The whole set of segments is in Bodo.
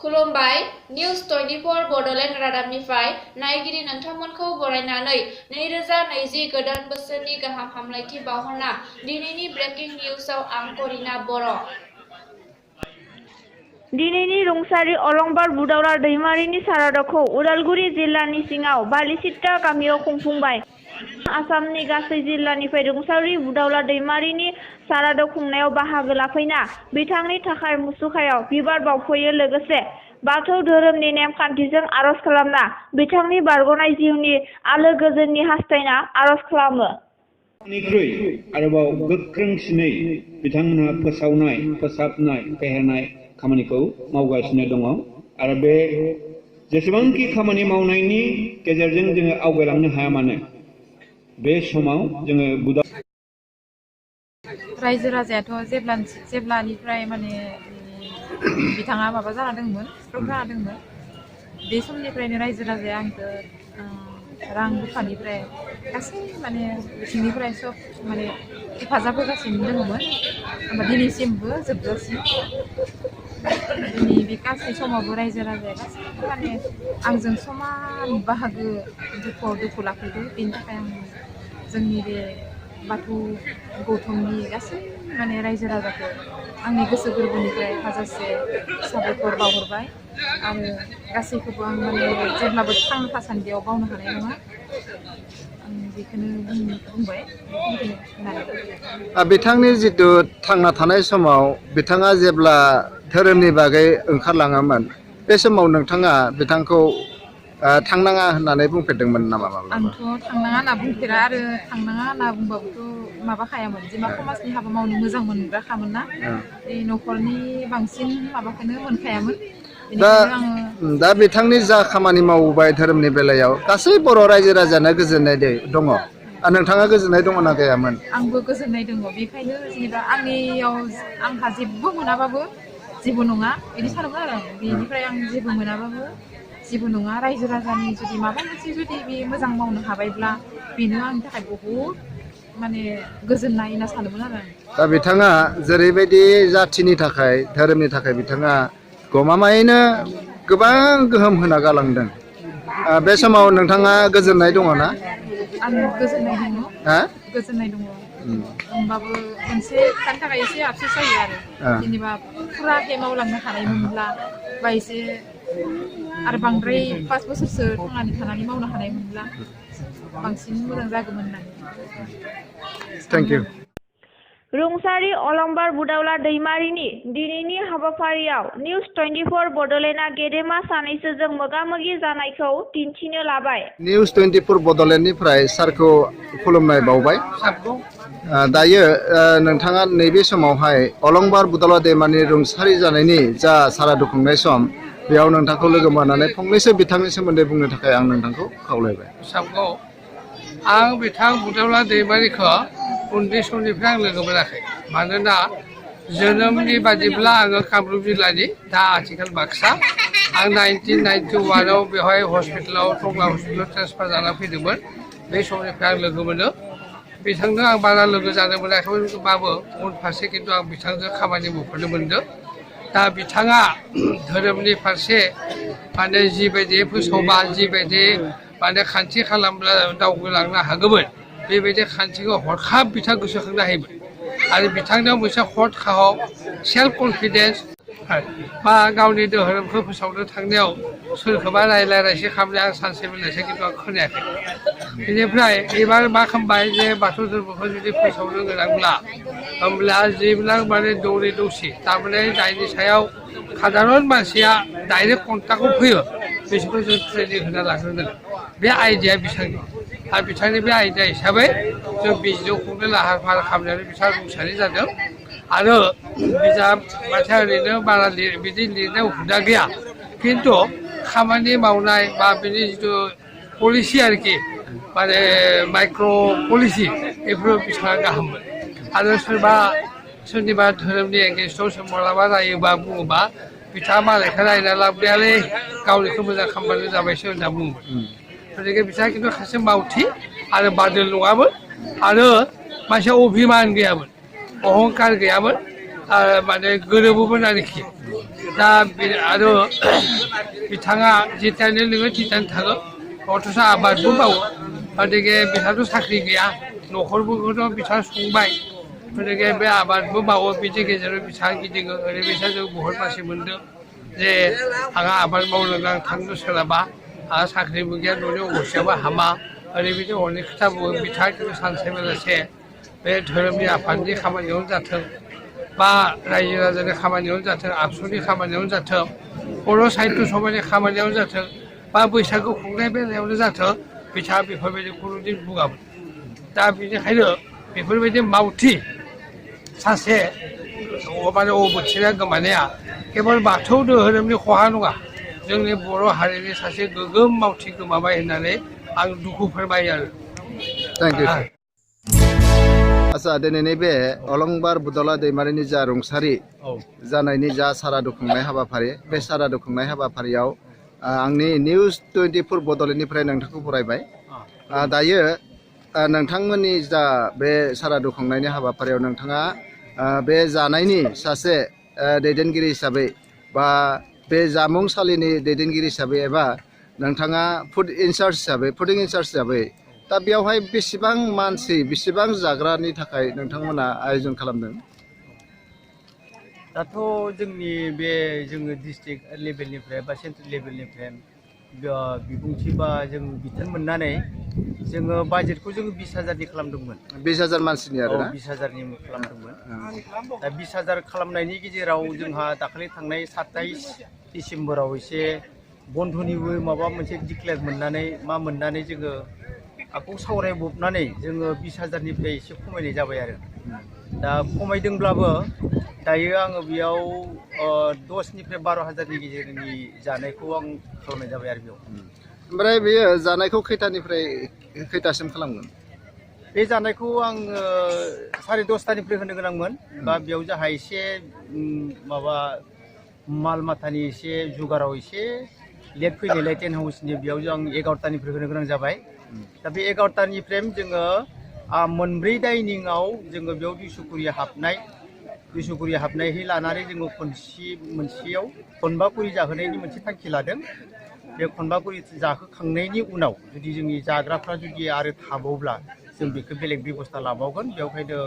खुलुमबाय News24 Bodoland रादाबनिफ्राय नायगिरि नोंथांमोनखौ बरायनानै 2020 गोदान बोसोरनि गाहाम हामलायथि बावहरना दिनैनि ब्रेकिं निउजआव आं करिना बर'। दिनैनि रुंसारि अलंबार बुदावला दैमारिनि सारादुखौ उदालगुरि जिल्लानि सिङाव बालिसिट्टा गामियाव खुंफुंबाय। आसामनि गासै जिल्लानिफ्राय रुंसारि बुदावला दैमारिनि सारादु खुंनायाव बाहागो लाफैना बिथांनि थाखाय मुसुखायाव बिबार बावफैयो लोगोसे बाथौ धोरोमनि नेमखान्थिजों आरज खालामना बिथांनि बारग'नाय जिउनि आलो गोजोननि हास्थायना आरज खालामो। निख्रुइ आरोबाव गोख्रोंसिनै बिथांमोनहा फोसावनाय फोसाबनाय फेहेरनाय खामानिखौ मावगासिनो दङ आरो बे जेसेबांखि खामानि मावनायनि गेजेरजों जोङो आवगायलांनो हाया मानो बे समाव जोङो रायजो राजायाथ' जेब्लानिफ्राय माने बिथाङा माबा जाना दंमोन स्ट्रक जाना दंमोन बे समनिफ्रायनो रायजो राजाया आंखौ रां रुफानिफ्राय गासै माने बिथिंनिफ्राय सब माने हेफाजाब होगासिनो दङमोन दिनैसिमबो जोबजासिम दिनै बे गासै समावबो रायजो राजाया गासैबो माने आंजों समान बाहागो दुखु लाफैदों बेनि थाखाय आं जोंनि बे बाथौ गौथुमनि गासै माने रायजो राजाखौ आंनि गोसो गोरबोनिफ्राय हाजासे साबायखर बावहरबाय आरो गासैखौबो आं माने जेब्लाबो थांना थासान्दियाव बावनो हानाय नङा आं बेखौनो बुंबाय। बिथांनि जितु थांना थानाय समाव बिथाङा जेब्ला धोरोमनि बागै ओंखारलाङामोन बे समाव नोंथाङा बिथांखौ थांनाङा होननानै बुंफेरदोंमोन नामा? आंथ' थांनाङा होनना बुंफेरा आरो थांनाङा होनना बुंबाबोथ' माबाखायामोन जेनेबा समाजनि हाबा मावनो मोजां मोनग्राखामोन ना बे न'खरनि बांसिन माबाखौनो मोनखायामोन। दा बिथांनि जा खामानि मावबाय धोरोमनि बेलायाव गासै बर' रायजो राजायानो गोजोननाय दङ। नोंथाङा गोजोननाय दङ ना गैयामोन? आंबो गोजोननाय दङ बेखायनो जेनेबा आंनियाव आंहा जेबो मोनाबाबो जेबो नङा बिदि सानोमोन आरो बेनिफ्राय आं जेबो मोनाबाबो जेबो नङा रायजो राजानि जुदि माबा मोनसे जुदि बे मोजां मावनो हाबायब्ला बेनो आंनि थाखाय बहुद माने गोजोननाय होनना सानोमोन आरो दा बिथाङा जेरैबायदि जाथिनि थाखाय धोरोमनि थाखाय बिथाङा गमामायैनो गोबां गोहोम होना गालांदों बे समाव नोंथाङा गोजोननाय दङ ना? आं गोजोननाय दङ गोजोननाय दङ होमबाबो मोनसे खोथानि थाखाय एसे आफसोस जायो आरो जेनेबा फुराहे मावलांनो हानायमोनब्ला बा एसे आरो बांद्राय 5 बोसोरसो थांनानै थानानै मावनो हानायमोनब्ला बांसिन मोजां जागौमोन होननानै। Thank you. रुंसारि अलंबार बुदावला दैमारिनि दिनैनि हाबाफारियाव News24 बड'लेण्डआ गेदेमा सानैसोजों मोगा-मोगि जानायखौ दिन्थिनो लाबाय। News24 बड'लेण्डनिफ्राय सारखौ खुलुमनाय बावबाय। दायो नोंथाङा नैबे समावहाय अलंबार बुदावला दैमारिनि रुंसारि जानायनि जा सारादु खुंनाय सम बेयाव नोंथांखौ लोगो मोननानै फंनैसो बिथांनि सोमोन्दै बुंनो थाखाय आं नोंथांखौ खावलायबाय। आं बिथां बुदावला दैमारिखौ उन्दै समनिफ्राय आं लोगो मोनाखै मानोना जोनोमनि बादिब्ला आङो कामरुप जिल्लानि दा आथिखाल बाक्सा आं 1991आव बेवहाय हस्पिटालाव टंला हस्पिटालाव ट्रेन्सफार जाना फैदोंमोन बे समनिफ्राय आं लोगो मोनो बिथांजों आं बारा लोगो जानो मोनाखैबाबो उनफारसे खिन्थु आं बिथांजों खामानि मावफानो मोनदों। दा बिथाङा धोरोमनि फारसे माने जिबायदि फोसावबा जिबायदि माने खान्थि खालामब्ला दावगालांनो हागौमोन बेबायदि खान्थिखौ हरखाब बिथां गोसोखांनो हायोमोन आरो बिथांनियाव मोनसे हट खाहक सेल्फ कनफिडेन्स बा गावनि धोरोमखौ फोसावनो थांनायाव सोरखौबा रायलायसो खालामनाय आं सानसे बेलासो खिन्थु आं खोनायाखै। बेनिफ्राय एबार मा खालामबाय जे बाथौ धोरोमखौ जुदि फोसावनो गोनांब्ला होमब्ला जेब्ला माने दौरि दौसि थारमाने जायनि सायाव साधारन मानसिया डाइरेक्ट कन्टाक्टआव फैयो बिसोरखौ जों ट्रेनिं होना लाग्रोगोन बे आइडिया बिथांनि आरो बिथांनि बे आइडिया हिसाबै जों बिजनेस खुंनो लाहार फाहार खालामनानै बिथाङा रुंसारि जादों आरो बिजाब माथो ओरैनो बारा बिदि लिरनाय हुदा गैया खिन्थु खामानि मावनाय बा बिनि जिथु पलिसि आरोखि माने माइक्र' पलिसि बेफोरो बिथाङा गाहाममोन आरो सोरनिबा धोरोमनि एगेन्स्टआव सोर मालाबा रायोबा बुङोबा बिथाङा मालायखौ रायना लाब गैयालै गावनिखौ मोजां खालामबानो जाबायसो होनना बुङोमोन। गतिके बिथाङा खिन्थु सासे मावथि आरो बादोल नङामोन आरो मानसिया अभिमान गैयामोन अहंकार गैयामोन आरो माने गोरोबोमोन आरोखि दा आरो बिथाङा जितानो लोङो जितानो थाङो अथ'स' आबादबो मावो गतिके बिथाङाथ' साख्रि गैया न'खरफोरखौथ' बिथाङा संबाय गतिके बे आबादबो मावो बिनि गेजेराव बिथाङा गिदिङो ओरैबायसा जों बुहुत मानसि मोनदों जे आंहा आबाद मावनो आं थांनो सोलाबा आंहा साख्रिबो गैया न'नि अबस्थायाबो हामा ओरैबायदि अनेक खोथा बुङो बिथाङा खिन्थु सानसे बेलासे बे धोरोमनि आफादनि खामानियावनो जाथों बा रायजो राजानि खामानियावनो जाथों आबसुनि खामानियावनो जाथों बर' साहित्य सभानि खामानियावनो जाथों बा बैसागु खुंनाय बेलायावनो जाथों बिथाङा बेफोरबायदि खुनुदिन बुङामोन दा बेनिखायनो बेफोरबायदि मावथि सासे माने अबथिरा गोमानाया केबल बाथौ धोरोमनि खहा नङा जोंनि बर' हारिनि सासे गोगोम मावथि गोमाबाय होननानै आं दुखु फोरमायो आरो थेंक इउ आच्चा दिनैनि बे अलंबार बुदला दैमारिनि जा रुंसारि जानायनि जा सारादु खुंनाय हाबाफारि बे सारादु खुंनाय हाबाफारियाव आंनि निउस 24 बड'लेण्डनिफ्राय नोंथांखौ बरायबाय दायो नोंथांमोननि जा बे सारादु खुंनायनि हाबाफारियाव नोंथाङा बे जानायनि सासे दैदेनगिरि हिसाबै बा बे जामुंसालिनि दैदेनगिरि हिसाबै एबा नोंथाङा फुडिं इनचार्ज हिसाबै दा बेयावहाय बेसेबां मानसि बेसेबां जाग्रानि थाखाय नोंथांमोना आयोजन खालामदों दाथ' जोंनि बे जोङो डिस्ट्रिक्ट लेभेलनिफ्राय बा सेन्ट्रेल लेभेलनिफ्राय बिबुंथि बा जों बिथोन मोननानै जोङो बाजेटखौ जोङो 20,000नि खालामदोंमोन 20,000 मानसिनि आरो ना 20,000नि खालामदोंमोन दा 20,000 खालामनायनि गेजेराव जोंहा दाखालि थांनाय 27 डिसेम्बराव एसे बन्धनिबो माबा मोनसे डिक्लेयार मोननानै जोङो आखौ सावरायबोबनानै जोङो 20,000निफ्राय एसे खमायनाय जाबाय आरो दा खमायदोंब्लाबो दायो आङो बेयाव 10निफ्राय 12,000नि गेजेरनि जानायखौ आं खालामनाय जाबाय आरो बेयाव ओमफ्राय बेयो जानायखौ खैथानिफ्राय खैथासिम खालामगोन बे जानायखौ आङो 10:30निफ्राय होनो गोनांमोन बा बेयाव जाहा एसे माबा माल माथानि एसे जुगाराव एसे लेट फैनायलाय टेन्ट हाउसनि बेयाव आं 11टानिफ्राय होनो गोनां जाबाय दा बे 11टानिफ्राय जोङो मोनब्रै डाइनिंआव जोङो बेयाव 200 करि हाबनायहै लानानै जोङो मोनसेयाव खनबा करि जाहोनायनि मोनसे थांखि लादों बे खनबा करि जाहोखांनायनि उनाव जुदि जोंनि जाग्राफ्रा जुदि आरो थाबावब्ला जों बेखौ बेलेग बेबस्था लाबावगोन बेवहायनो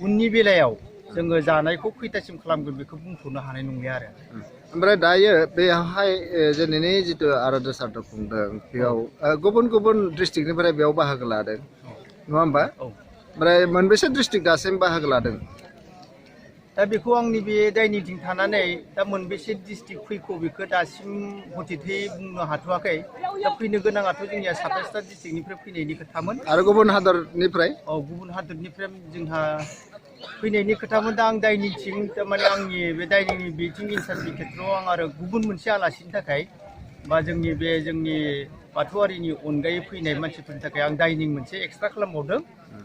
उननि बेलायाव जोङो जानायखौ खैथासिम खालामगोन बेखौ बुंथ'नो हानाय नंलिया आरो ओमफ्राय दायो बेवहाय दिनैनि जिथु आर'ज सारद खुंदों बेयाव गुबुन गुबुन डिस्ट्रिक्टनिफ्राय बेयाव बाहागो लादों नङा होमबा ओमफ्राय मोनबेसे डिस्ट्रिक्ट दासिम बाहागो लादों दा बेखौ आंनि बे डाइनिंथिं थानानै दा मोनबेसे डिस्ट्रिक्ट फैखौ बेखौ दासिम हथिथै बुंनो हाथ'वाखै दा फैनो गोनाङाथ' जोंनिया 27टा डिस्ट्रिक्टनिफ्राय फैनायनि खोथामोन आरो गुबुन हादरनिफ्राय गुबुन हादरनिफ्राय जोंहा फैनायनि खोथामोन दा आं डाइनिंथिं थारमाने आंनि बे डाइनिंनि बिथिं इनचार्जनि खेथ्रआव आं आरो गुबुन मोनसे आलासिनि थाखाय बा जोंनि बाथौआरिनि अनगायै फैनाय मानसिफोरनि थाखाय आं डाइनिं मोनसे एक्सट्रा खालामबावदों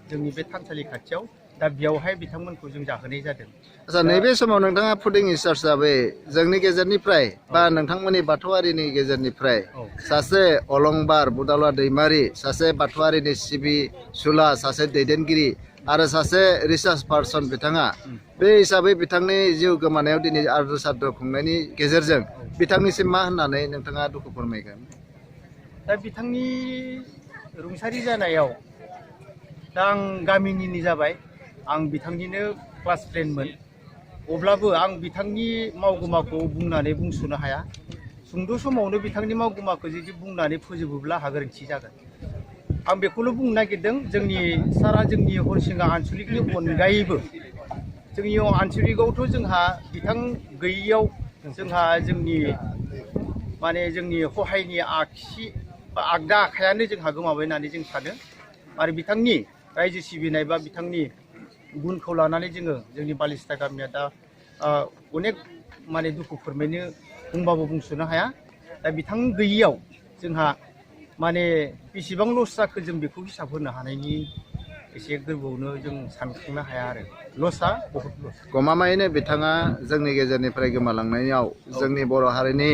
जोंनि बे थानसालि खाथियाव दा बेयावहाय बिथांमोनखौ जों जाहोनाय जादों आच्चा नैबे समाव नोंथाङा फुडिं इनचार्ज हिसाबै जोंनि गेजेरनिफ्राय बा नोंथांमोननि बाथौआरिनि गेजेरनिफ्राय सासे अलंबार बुदाला दैमारि सासे बाथौआरिनि सिबिसुला सासे दैदेनगिरि आरो सासे रिसार्च पार्सन बिथाङा बे हिसाबै बिथांनि जिउ गोमानायाव दिनै आरज सारद खुंनायनि गेजेरजों बिथांनिसिम मा होननानै नोंथाङा दुखु फोरमायगोन दा बिथांनि रुंसारि जानायाव दा आं गामिनिनो जाबाय आं बिथांनिनो क्लास फ्रेन्डमोन अब्लाबो आं बिथांनि मावगोमाखौ बुंनानै बुंस'नो हाया सुंद' समावनो बिथांनि मावगोमाखौ जुदि बुंनानै फोजोबोब्ला आंहा गोरोन्थि जागोन आं बेखौल' बुंनो नागिरदों जोंनि हरिसिङा आनसलिकनि अनगायैबो जोंनि आनसलिकआवथ' जोंहा बिथां गैयियाव जोंहा जोंनि सहायनि आगसि बा आगदा आखायानो जोंहा गोमाबाय होननानै जों सानो आरो बिथांनि रायजो सिबिनाय बा बिथांनि गुनखौ लानानै जोंनि बालिस्ता गामिया दा अनेक दुखु फोरमायनो बुंबाबो बुंस'नो हाया दा बिथां गैयियाव जोंहा बेसेबां लस जाखो जों बेखौ हिसाब होनो हानायनि एसे गोरबोआवनो जों सानखांनो हाया आरो लसआ बहुत लस गमामायैनो बिथाङा जोंनि गेजेरनिफ्राय गोमालांनायाव जोंनि बर' हारिनि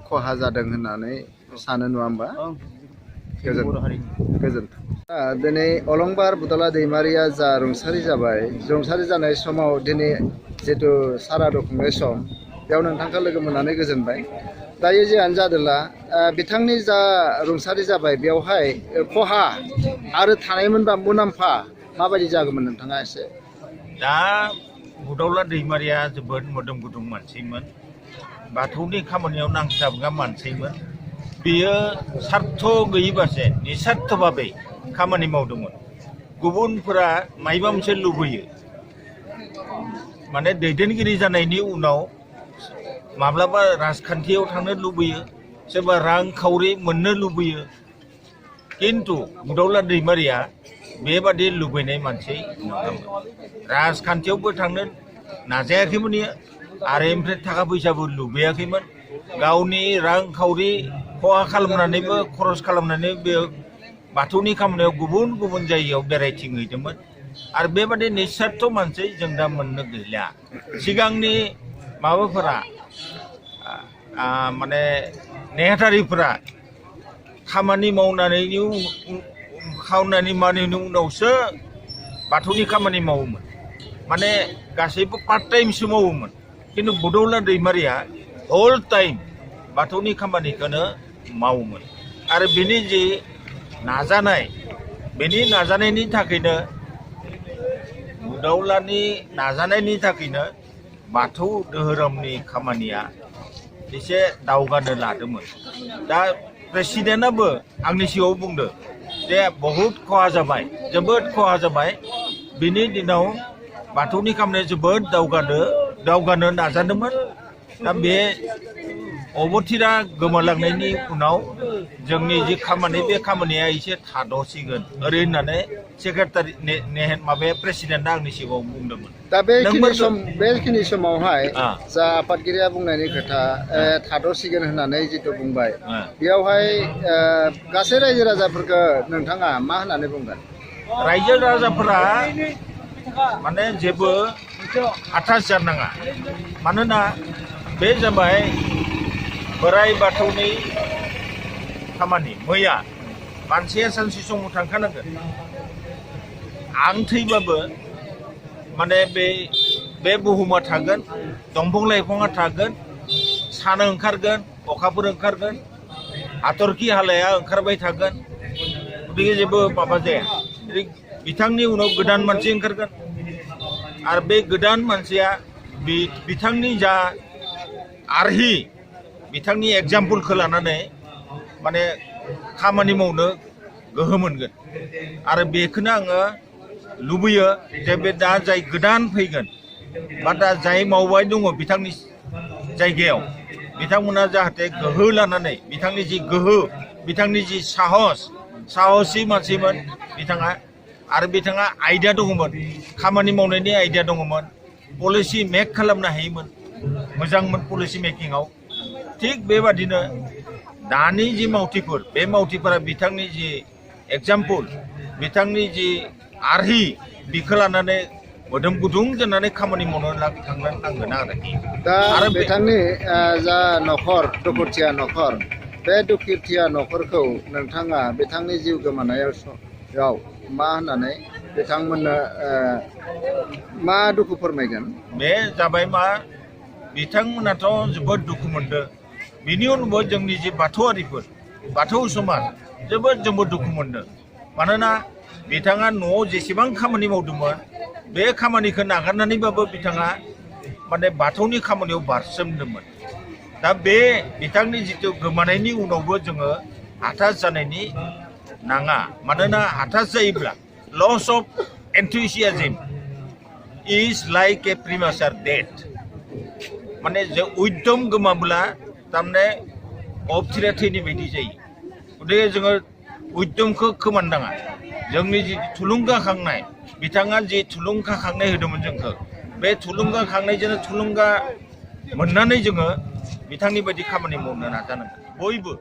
खहा जादों होननानै सानो नङा होमबा गोजोन्थों दिनै अलंबार बुदाला दैमारिया रुंसारि जाबाय रुंसारि जानाय समाव दिनै जितु सारादु खुंनाय सम बेयाव नोंथांखौ लोगो मोननानै गोजोनबाय दायो जियानो जादोंला बिथांनि जा रुंसारि जाबाय बेवहाय खहा आरो थानायमोनबा मुलाम्फा माबायदि जागौमोन नोंथाङा एसे दा बुदावला दैमारिया जोबोद मोदोम गुदुं मानसिमोन बाथौनि खामानियाव नांथाबग्रा मानसिमोन बियो सार्थ गैयिबासे निस्वार्थ भाबै खामानि मावदोंमोन गुबुनफोरा मायबा मोनसे लुबैयो माने दैदेनगिरि जानायनि उनाव माब्लाबा राजखान्थियाव थांनो लुबैयो सोरबा रांखावरि मोननो लुबैयो किन्तु बुदावला दैमारिया बेबादि लुबैनाय मानसि नङामोन राजखान्थियावबो थांनो नाजायाखैमोन आरो ओमफ्राय थाखा फैसाबो लुबैयाखैमोन गावनि रांखावरि खहा खालामनानैबो खरस खालामनानै बे बाथौनि खामानियाव गुबुन गुबुन जायगायाव बेरायथिंहैदोंमोन आरो बेबादि निस्वार्थ मानसि जों दा मोननो गैला सिगांनि माबाफोरा माने नेहाथारिफोरा खामानि मावनायनि उनावसो बाथौनि खामानि मावोमोन माने गासैबो पार्ट टाइमसो मावोमोन किन्तु बुदावला दैमारिया होल टाइम बाथौनि खामानिखौनो मावोमोन आरो बेनि जि नाजानाय बेनि नाजानायनि थाखायनो बुदावलानि नाजानायनि थाखायनो बाथौ धोरोमनि खामानिया एसे दावगानो लादोंमोन दा प्रेसिडेन्टआबो आंनि सिगाङाव बुंदों जे बहुद खहा जाबाय जोबोद खहा जाबाय बिनि दिनाव बाथौनि खामानिया जोबोद दावगानो नाजादोंमोन दा बे अबथिरा गोमालांनायनि उनाव जोंनि जि खामानि बे खामानिया एसे थाद'सिगोन ओरै होननानै सेक्रेटारि माबाया प्रेसिडेन्टआ आंनि सिगाङाव बुंदोंमोन दा बेखिनि समावहाय जा आफादगिरिया बुंनायनि खोथा थाद'सिगोन होननानै जिथु बुंबाय बेयावहाय गासै रायजो राजाफोरखौ नोंथाङा मा होननानै बुंगोन रायजो राजाफोरा माने जेबो आथास जानाङा मानोना बे जाबाय बोराइ बाथौनि खामानि मैया मानसिया सानसे समाव थांखानांगोन आं थैबाबो माने बे बुहुमा थागोन दंफां लाइफाङा थागोन सान ओंखारगोन अखाफोर ओंखारगोन हाथरखि हालाया ओंखारबाय थागोन गतिके जेबो माबा जाया बिथांनि उनाव गोदान मानसि ओंखारगोन आरो बे गोदान मानसिया बिथांनि जा आरहि बिथांनि एग्जाम्पलखौ लानानै माने खामानि मावनो गोहो मोनगोन आरो बेखौनो आङो लुबैयो जे बे दा जाय गोदान फैगोन बा दा जाय मावबाय दङ बिथांनि जायगायाव बिथांमोना जाहाथे गोहो लानानै बिथांनि जि गोहो बिथांनि जि साहसि मानसिमोन बिथाङा आरो बिथाङा आइडिया दङमोन खामानि मावनायनि आइडिया दङमोन पलिसि मेक खालामनो हायोमोन मोजांमोन पलिसि मेकिंआव थिग बेबादिनो दानि जि मावथिफोर बे मावथिफोरा बिथांनि जि एग्जाम्पल बिथांनि जि आरहि बिखौ लानानै मोदोम गुदुं जानानै खामानि मावनो थांनो नांगोन आरो बिथांनि जा न'खर दुखुथिया न'खर बे दुखुथिया न'खरखौ नोंथाङा बिथांनि जिउ गोमानायाव मा होननानै बिथांमोननो मा दुखु फोरमायगोन बे जाबाय मा बिथांमोनाथ' जोबोद दुखु मोनदों बिनि उनावबो जोंनि जि बाथौआरिफोर बाथौ समाज जोबोद दुखु मोनदों मानोना बिथाङा न'आव जेसेबां खामानि मावदोंमोन बे खामानिखौ नागारनानैबाबो बिथाङा माने बाथौनि खामानियाव बारसोमदोंमोन दा बे बिथांनि जिथु गोमानायनि उनावबो जोङो हाथास जानायनि नाङा मानोना हाथास जायोब्ला loss of enthusiasm is like a premature death माने जे उद्यम गोमाब्ला थारमाने अबथिरा थैनाय बायदि जायो गतिके जोङो उद्यमखौ खोमानो नाङा जोंनि जि थुलुंगाखांनाय बिथाङा जि थुलुंगाखांनाय होदोंमोन जोंखौ बे थुलुंगाखांनायजोंनो थुलुंगा मोननानै जोङो बिथांनि बायदि खामानि मावनो नाजानांगोन बयबो